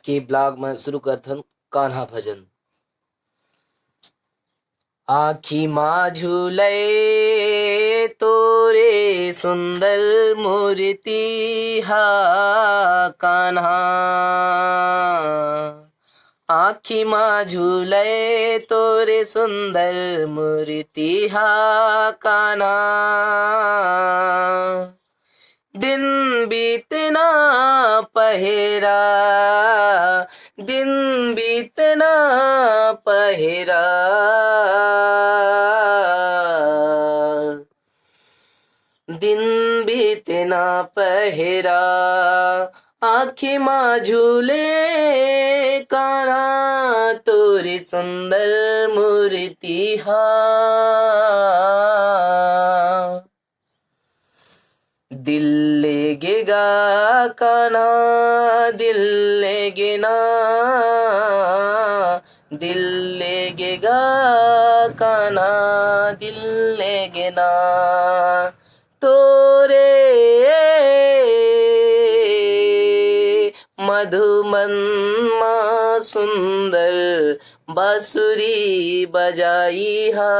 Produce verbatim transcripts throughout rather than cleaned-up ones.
के ब्लॉग में शुरू करथन कान्हा भजन। आँखी मा झूले तोरे सुंदर मूर्ति हा कान्हा, आँखी मा झूले तोरे सुंदर मूर्ति हा कान्हा। दिन बीतना पहेरा, दिन बीतना पहेरा, दिन बीतना पहेरा। आँखी मा झूले कान्हा तोरी सुंदर मूर्ति हा। दिल ले गे गा कान्हा, दिल ले गे ना, दिल ले गे गा कान्हा, दिल ले गे ना। तोरे मधुबन मा सुंदर बांसुरी बजाई हा,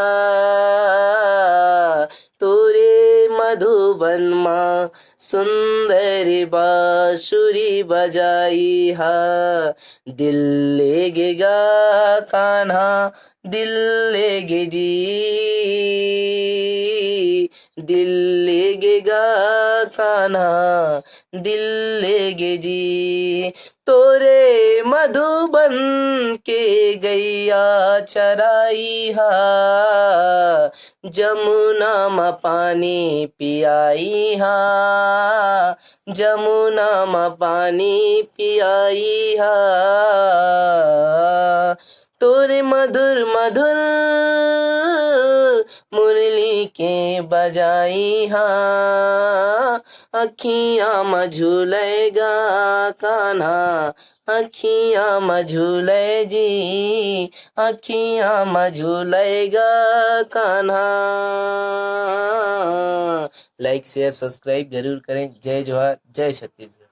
तोरे मधुबन मा सुंदर बांसुरी बजाई हा। दिल ले गे गा कान्हा, दिल ले गे जी, दिल ले गे गा कान्हा, दिल ले गे जी। तोरे मधुबन के गैया चराई हा, जमुना म पानी पियाई हा, जमुना म पानी पियाई हा। तोरे मधुर मधुर मुरली के बजाई हा, अखियां म झूले गा कान्हा, अखियां म झूले जी, अखियां म झूले गा कान्हा। लाइक, शेयर, सब्सक्राइब जरूर करें। जय जोहार, जय छत्तीसगढ़।